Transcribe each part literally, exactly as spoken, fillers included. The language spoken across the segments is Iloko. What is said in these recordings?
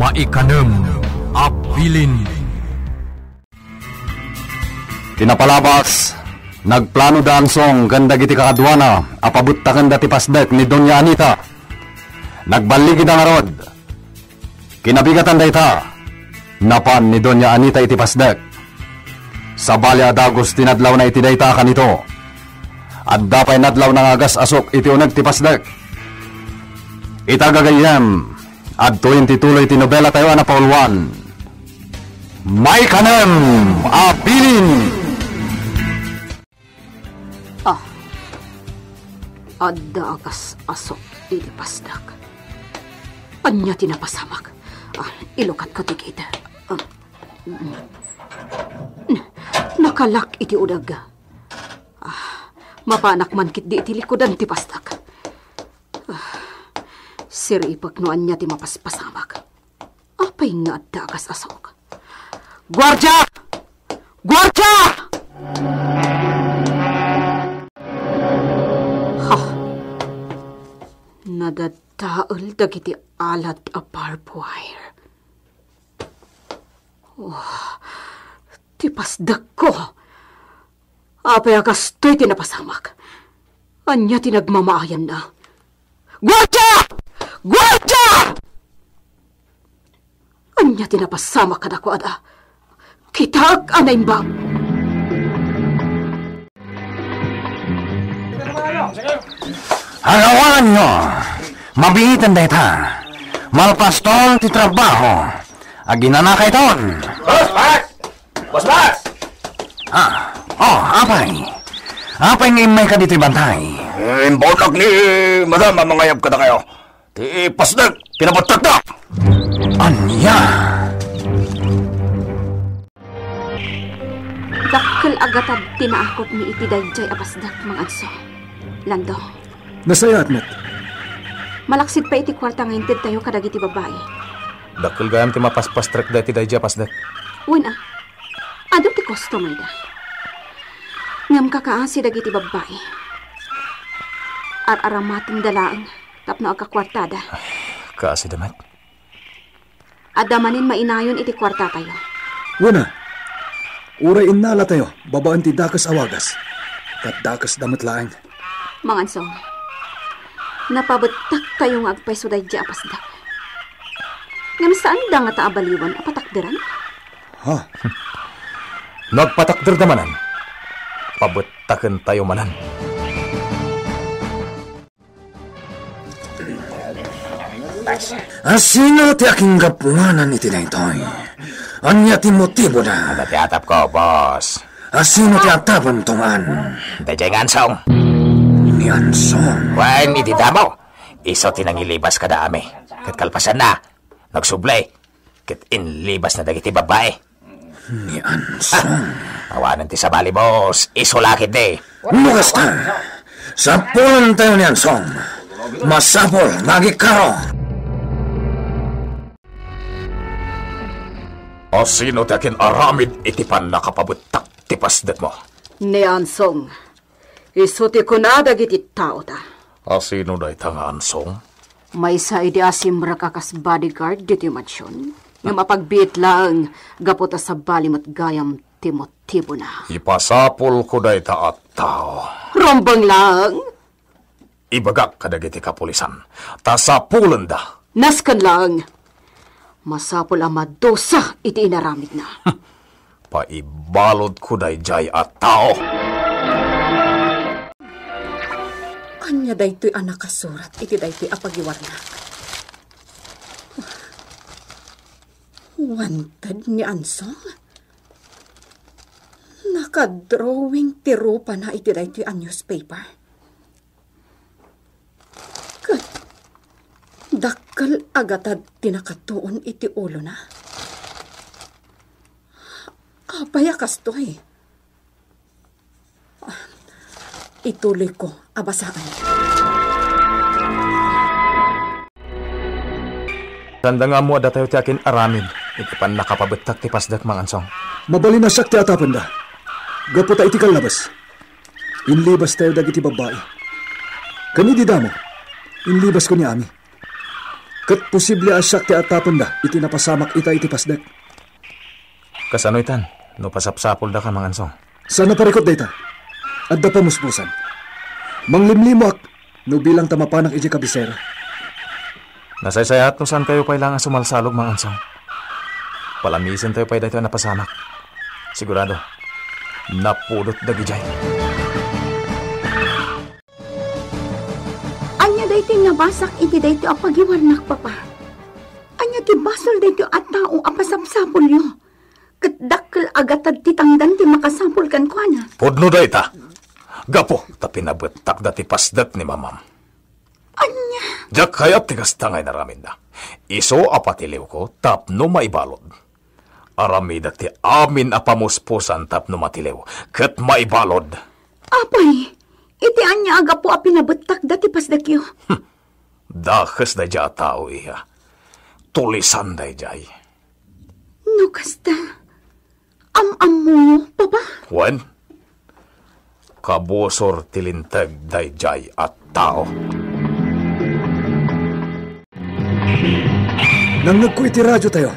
Maikanem a bilin. Ti napalabas, nagplano da Ansong ken dagiti kakaduana a pabuttakenda ti pasdek ni Doña Anita. Nagballigi da ngarud. Kinabigatan dayta, napan ni Doña Anita iti pasdek. Sabali a dagus ti nadlawna iti dayta a kanito. Adda pay nadlawna nga agas-asok iti uneg ti pasdek. Ita gagayyem, adtoyen ti tuloy ti nobelatayo a napauluan. Maikanem a bilin! Ah. Adda agas-asok iti pasdek. Ania ti napasamak? Ah, ilukatko ti kit. Ah, mm. Nakalak iti udeg. Ah, mapanak man ketdi iti likudan ti pasdek. Ah, siripek no ania ti mapaspasamak. Apay nga adda agas-asok? Guardia! Guardia! Ha! Nadadael dagiti alat a barbed wire. Oh, ti pasdekko! Apay a kastoy ti napasamak? Ania ti nagmamaayanna? Guardia! Guardia! Ania ti napasamak kadakuada? Kitaek a naimbag! Arawanyo! Mabiiten dayta! Malpasto ti trabaho! Aginanakayton! Boss, boss! Boss, boss! Ah, oh, apay? Apay nga immayka ditoy bantay? Eh, imbaonnak ni Madam a mangayab kadakayo. Ti pasdek, pinabuttakda! Ania? Dakkel a gatad ti naakupmi iti daydiay a pasdek, Mang Anso. Landong. Nasayaat met. Malaksid pay iti kuarta nga intedtayo kadagiti babbai. Dakkel gayam ti mapaspastrekda iti daydiay a pasdek. Wen a, adu ti customerda. Ngem kakaasi dagiti babbai. Ar-aramatenda laeng tapno agkakuartada. Ay, kaasida met. Adda manen mainayon iti kuartatayo. Wen a, uray innalatayo babaen ti dakes a wagas, ket dakesda met laeng. Mangansong, napabettaktayo nga agpayso daydiay a pasdek. Ngem saanda ngata a baliwen a patakderan? Ha? No agpatakderda manen, pabettakentayo manen. Asino ti akinggapuanan iti daytoy? Ania ti motibona? Adda ti atapko, boss. Asino ti atapem, Tong An? Daydiay nga Ansong. Ni Ansong? Wen, iti damo. Isu ti nangilibas kada ami. Ket kalpasanna, nagsubli. Ket inlibasna dagiti babbai. Ni Ansong. Ah, awanen ti sabali, boss. Isu la ketdi. No kasta, sapulentayo ni Ansong. Masapul nga agikkarro. Asino ti akin-aramid iti pannakapabettak ti pasdekmo? Ni Ansong. Isu ti kuna dagiti taoda. Asino dayta nga Ansong? Maysa idi a simrek a kas bodyguard ditoy mansion, ngem apagbiit laeng gapu ta sabali met gayam ti motibona. Ipasapulko dayta a tao. Rumbeng laeng. Ibagak kadagiti kapulisan, ta sapulenda. Nasken laeng. Masapul a madusa iti inaramidna. Paibaludko daydiay a tao. Ania daytoy a nakasurat iti daytoy a pagiwarnak? Wanted ni Ansong? Nakadrawing ti rupana iti daytoy a newspaper. Ket dakkel a gatad ti nakatuon iti ulona. Apay a kastoy? Ituloyko a basaen. Saanda nga ammo a datayo ti akin-aramid iti pannakapabettak ti pasdek, Mangansong. Mabalin a siak ti atapenda. Gapu ta iti kallabas, inlibastayo dagiti babbai. Ken idi damo, inlibasko ni Ami. Ket posible a siak ti atapenda iti napasamak ita iti pasdek. Kasano itan, no pasapsapoldaka, Mangansong? Saan a parikut dayta. Adda pamuspusan. Manglimlimoak no bilang ta mapanak idiay kabisera. Nasaysayaat no saankayo pay laeng a sumalsalog, Mangansong. Palamisentayo pay daytoy a napasamak. Sigurado, napudot dagidiay. Ania daytoy nabasak iti daytoy a pagiwarnak, Papa? Ania ti basol daytoy a tao a pasapsapulyo? Ket dakkel a gatad ti tangdan ti makasapul kenkuana. Pudno dayta. Gapu ta pinabettakda ti pasdek ni mamam. Ania? Diak kayat ti kasta nga inaramidda. Isu a patiliwko tapno maibalud. Aramidek ti amin a pamuspusan tapno matiliw ket maibalud. Apay, iti ania a gapu a pinabettakda ti pasdekyo? Dakes daydiay a tao, iya. Tulisan daydiay. No kasta, am-ammoyo, Papa? Wen, kabusor ti linteg daydiay a tao. Nangngegko iti radiotayo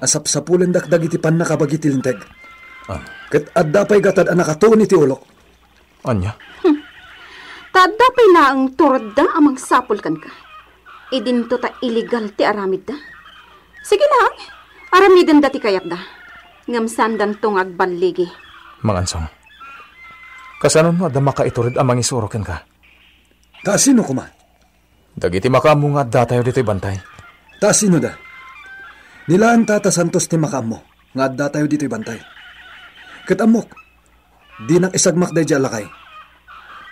a sapsapulendak dagiti pannakabagi ti linteg. Ah. Ket adda pay gatad a nakatuon iti ulok. Ania? Hmm. Ta adda pay laeng turodda a mangsapul kenka. Idinto ta illegal ti aramidda. Sige laeng, aramidenda ti kayatda. Ngem saandanto nga agballigi. Mangansong, kasano no adda makaitured a mangisuro kenka? Ta sino koma? Dagiti makaammo nga addatayo ditoy bantay. Ta sino da? Ni laeng Tata Santos ti makaammo nga addatayo ditoy bantay. Ket ammok, dinak isagmak daydiay a lakay.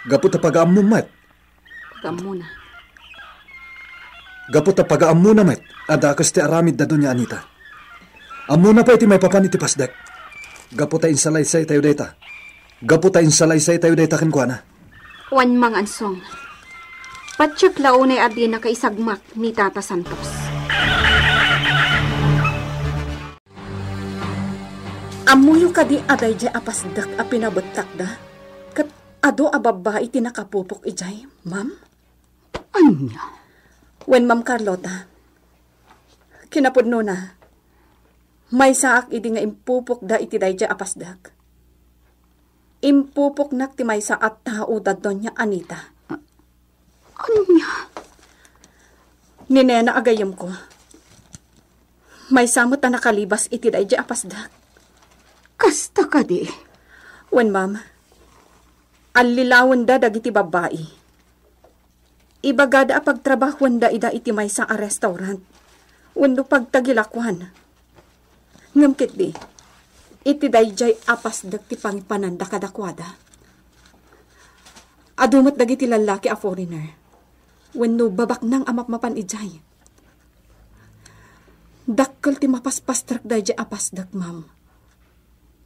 Gapu ta pagaammom met. Pagaammona. Gapu ta pagaammona met a dakes ti aramid da Doña Anita. Ammona pay ti maipapan iti pasdek. Gapu ta insalaysaytayo dayta. Gapu ta insalaysaytayo dayta kenkuana. Wen, Mangansong. Patiek la unay a dinaka isagmak ni Tata Santos. Ammoyo kadi a daydiay a pasdek a pinabettakda ket adu a babbai ti nakapupok idiay, ma'am? Ania? Wen, Ma'am Carlota. Kinapudnona, maysaak idi nga impupokda iti daydiay a pasdek. Impupoknak ti maysa a tao da Doña Anita. Ania? Ni nena a gayyemko. Maysa met a nakalibas iti daydiay a pasdek. Kasta kadi? Wen, ma'am. Allilawenda dagiti babbai. Ibagada a pagtrabahuenda ida iti maysa a restaurant wenno pagtagilakuan. Ngem ketdi, iti daydiay a pasdek ti pangipananda kadakuada. Adu met dagiti lallaki a foreigner wenno babaknang a mapmapan idiay. Dakkel ti mapaspastrek daydiay a pasdek, ma'am.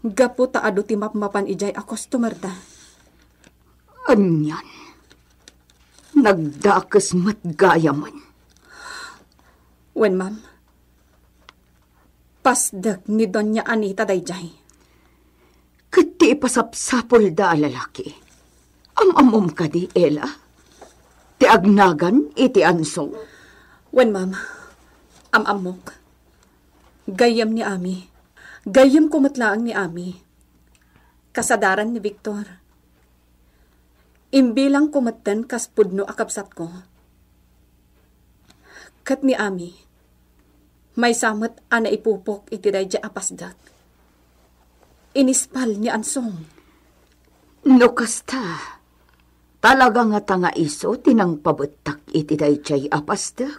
Gapu ta adu ti mapmapan idiay a customerda. Anian? Nagdakes met gayamen. Wen, ma'am. Pasdek ni Doña Anita daydiay. Ket ti ipasapsapulda a lalaki, am-ammom kadi, Ella? Ti agnagan iti Ansong? Wen, ma'am. Am-ammok. Gayyem ni Ami. Gayyemko met laeng ni Ami. Kasadaran ni Victor. Imbilangko metten kas pudno a kabsatko. Ket ni Ami, maysa met a naipupok iti daydiay a pasdek. Inispal ni Ansong. No kasta, talaga ngata nga isu ti nangpabettak iti daydiay a pasdek?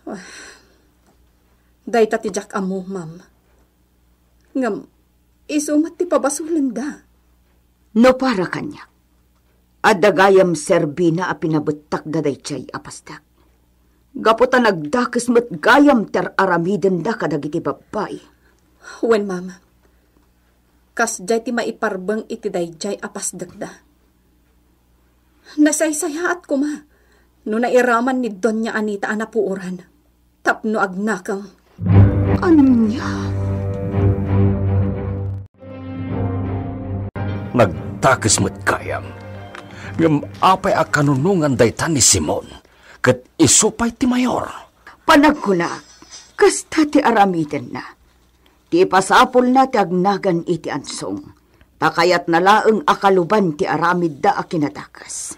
Ah, dayta ti diak ammo, ma'am. Ngem, isu met ti pabasolenda. No para kaniak, adda gayam serbina a pinabettakda daydiay a pasdek. Gapu ta nagdakes met gayam ti ar-aramidenda kadagiti babbai. Wen, ma'am. Kasdiay ti maiparbeng iti daydiay a pasdekda. Nasaysayaat koma no nairaman ni Doña Anita a napuoran tapno agnakem. Ania? Nagdakes met gayam. Ngem apay a kanunongan dayta ni Simon? Ket isu pay ti mayor. A nagkunak, kasta ti aramidenna. Ti ipasapulna ti agnagan iti ansong, ta kayatna laeng a kaluban ti aramidda a kinadakes.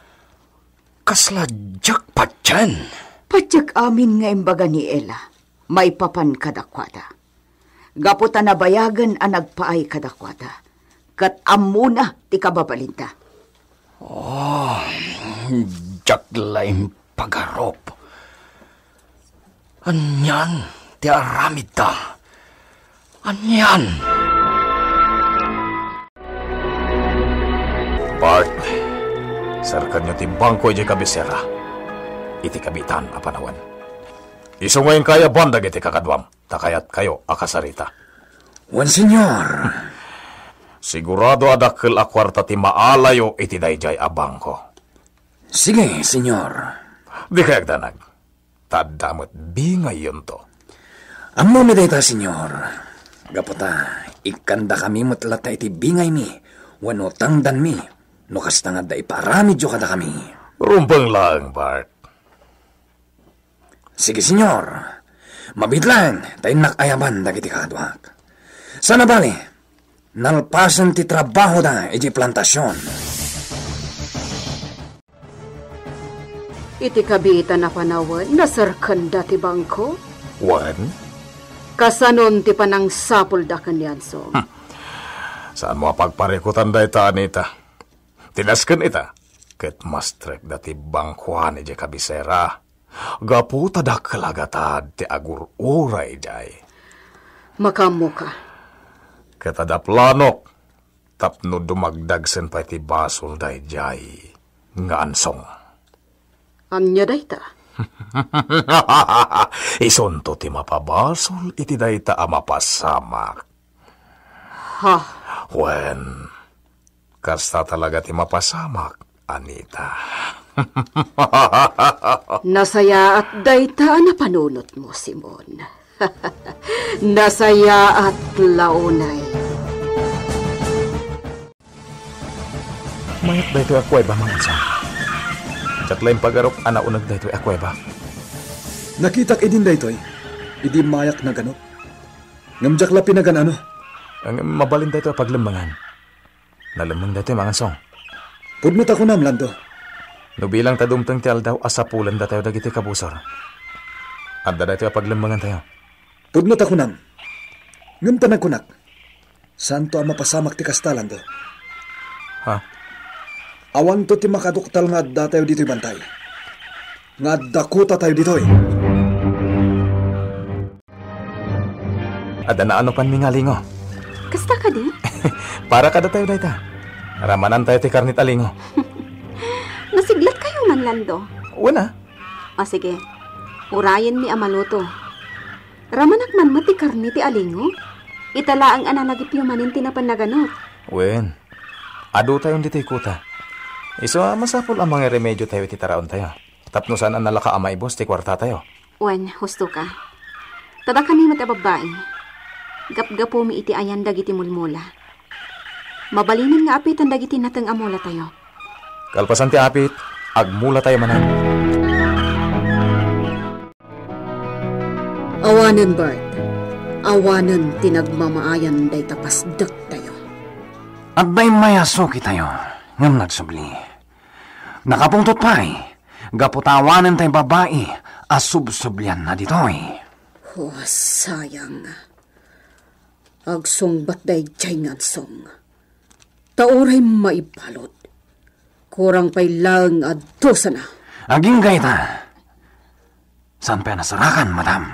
Kasla diak patien? Patiek amin nga imbaga ni Ella maipapan kadakuada. Gapu ta nabayagen a nagpaay kadakuada, ket ammona ti kababalinda. Oh, diak la impagarup. Anian ti aramidda? Anian? Bart, serkenyo ti bangko idiay kabisera iti kabiitan a panawen. Isu nga inkayaban dagiti kakaduam, ta kayatkayo a kasarita. Wen, Señor. Sigurado a dakkel a kuarta ti maalayo iti daydiay a bangko. Sige, Señor. Dikay agdanag. Ta adda met bingayyonto. Ammomi dayta, Señor. Gapu ta ikkandakami met latta iti bingaymi wenno tangdanmi no kasta nga adda ipaaramidyo kadakami. Rumbeng laeng, Bart. Sige, Señor. Mabiit laeng ta innak ayaban dagiti kakaduak. Saan a bali, nalpasen ti trabahoda idiay plantasion. Iti kabiitan a panawen, naserkenda ti bangko. Wen? Kasanon ti panangsapulda ken ni Ansong? Hmm. Saanmo a pagparikutan dayta, Anita. Ti nasken ita, ket mastrekda ti bangkoan idiay kabisera. Gapu ta dakkel a gatad ti agur-uray idiay. Makaammoka. Ket adda planok tapno dumagdagsen pay ti basol daydiay nga Ansong. Ania dayta? Isunto ti mapabasol iti dayta a mapasamak. Ha? Wen, kasta talaga ti mapasamak, Anita. Nasayaat dayta a napanunotmo, Simon. Nasayaat la unay. Mayat daytoy a kuweba, Mangansan. Diak la impagarok a nauneg daytoy a kuweba. Nakitak idin daytoy, idi mayak naganok. Ngem diak la pinagan-ano. Ngem mabalin daytoy a paglemmengan. Nalemmeng daytoy, Mangansong. Pudno ta kunam, Lando. No bilang ta dumteng ti aldaw a sapulendatayo dagiti kabusor, adda daytoy a paglemmengantayo. Pudno ta kunam. Ngem ta nagkunak, saanto a mapasamak ti kasta, Lando. Ha? Awanto ti makaduktal nga addatayo ditoy bantay. Nga adda kutatayo ditoy. Adda naano panmi nga alingo. Kasta kadi? Para kadatayo dayta. Ramanantayo ti karnit a lingo. Nasiglatkayo man, Lando? Wen a. O sige, urayenmi a maluto. Ramanak man met ti karne ti alingo. Ita laeng a nalagipyo manen ti napan naganok. Wen, adutayon ditoy kuta. Isu a masapul a mangremediotayo iti taraontayo. Tapno saan a nalaka a maibus ti kuartatayo. Wen, husto ka. Ta dakami met a babbai, gapgapumi iti ayan dagiti mulmula. Mabalinen nga apiten dagiti nateng a mulatayo. Kalpasan ti apit, agmulatayo manen. Awanen, Bart. Awanen ti nagmamaayan dayta pasdektayo. Agbaymayasukitayo, ngem nagsubli. Nakapungtot pay, gapu ta awanen tay babai a subsublianna ditoy. Oh, sayang. Agsungbat daydiay nga Ansong. Ta uray maibalud, kurang pay laeng a dusana. Agingga ita. Saan pay a nasarakan, madam?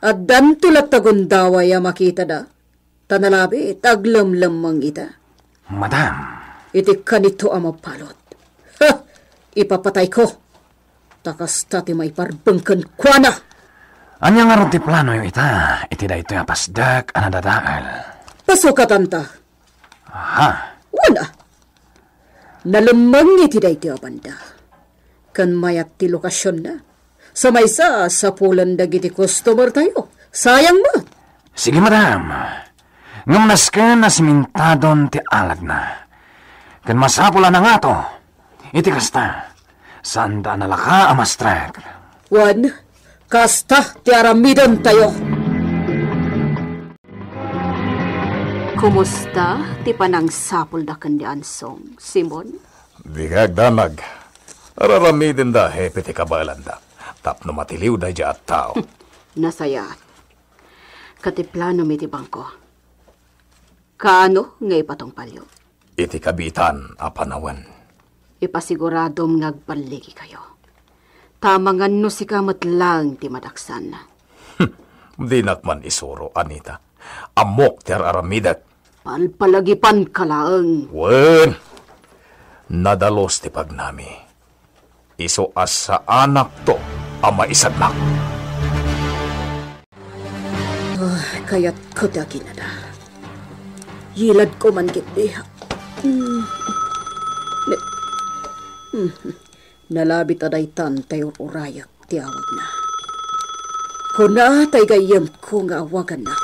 Addanto latta gundaway a makitada. Ta nalabit, aglemlemmeng ita. Madam. Iti kanito a mabalud. Ha! Ipapatayko. Ta kasta ti maiparbeng kenkuana. Ania ngarud ti planoyo ita iti daytoy a pasdek a nadadael? Pasukatanta. Aha. Wen a. Nalemmeng iti daytoy a banda. Ken mayat ti lokasionna. Sa maysa, sapulen dagiti customer tayo. Sayang met. Sige, madam. Ngem nasken a simintadon ti aladna. Ken masapul a nangato. Iti kasta, saanda a nalaka a mastrek. Wen, Kasta ti aramidentayo. Kumusta ti panangsapulda ken ni Ansong, Simon? Dika agdanag. Ar-aramidenda, Hepe, ti kabaelanda tapno matiliw daydiay a tao. Nasayaat. Ket ti planom iti bangko? Kaano nga ipatungpalyo? Iti kabiitan a panawen. Ipasiguradom nga agballigikayo. Ta amangan no sika met laeng ti madaksan. Dinak man isuro, Anita. Ammok ti ar-aramidek. Palpalagipanka laeng. Wen, nadalus ti pagnami. Isu a saanakto a maisagmak. Ah, kayatko ti aginada. Yiladko man ketdi. Mm. Ne-, mm. Nalabit a daytan tay ur-urayek ti awagna. Kuna tay gayyemko nga awagannak,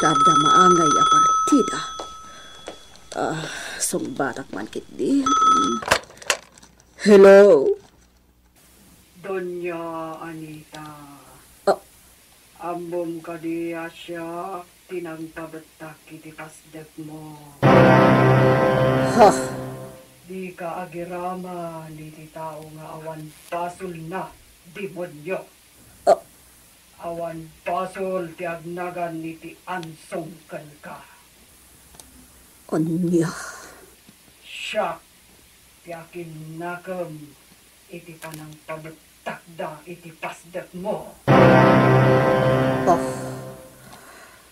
ta adda maangay a partida. Ah, sungbatak man ketdi. Mm. Hello? Doña Anita. Ah. Ammom kadi a siak ti nangpabettak iti pasdekmo? Ha? Dika agiraman iti tao nga awan basolna, demonio. Ah. Awan basol ti agnagan iti Ansong kenka. Ania? Siak ti akinnakem iti panangpabettakda iti pasdekmo. Oh.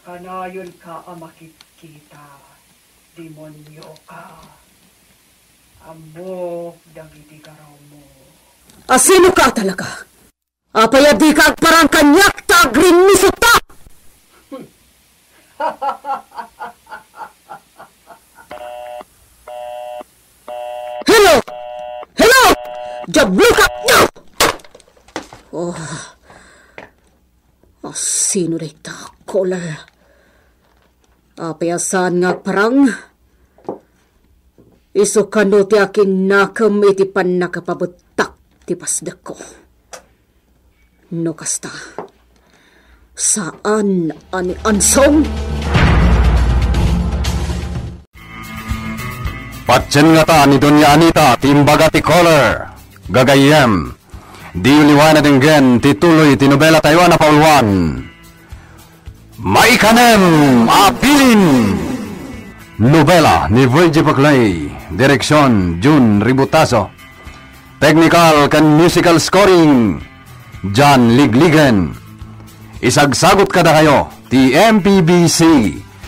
Kanayonka a makitkita, demonioka. Ammok dagiti garawmo. Asinoka talaga? Apay a dika agparang kaniak ta agrinnisutta? Hello? Hello? Diabloka! Oh. Asino dayta, caller? Apay a saan nga agparang? Isu kano ti akinnakem iti pannakapabettak ti pasdekko? No kasta, saan a ni Ansong? Patien ngata ni Doña Anita ti imbaga ti caller. Gagayyem, diyo liwaen a denggen ti tuloy ti nobela tayo a napauluan. Maikanem a Bilin. Nobela ni Virgie Paclay, direksion Jun Ributaso. Technical ken musical scoring, John Ligligen. Isagsagut kadakayo ti M P B C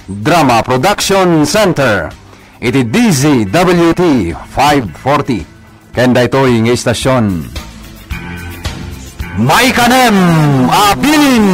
Drama Production Center iti D Z W T five forty. Ken daytoy nga istasyon, Maikanem a Bilin.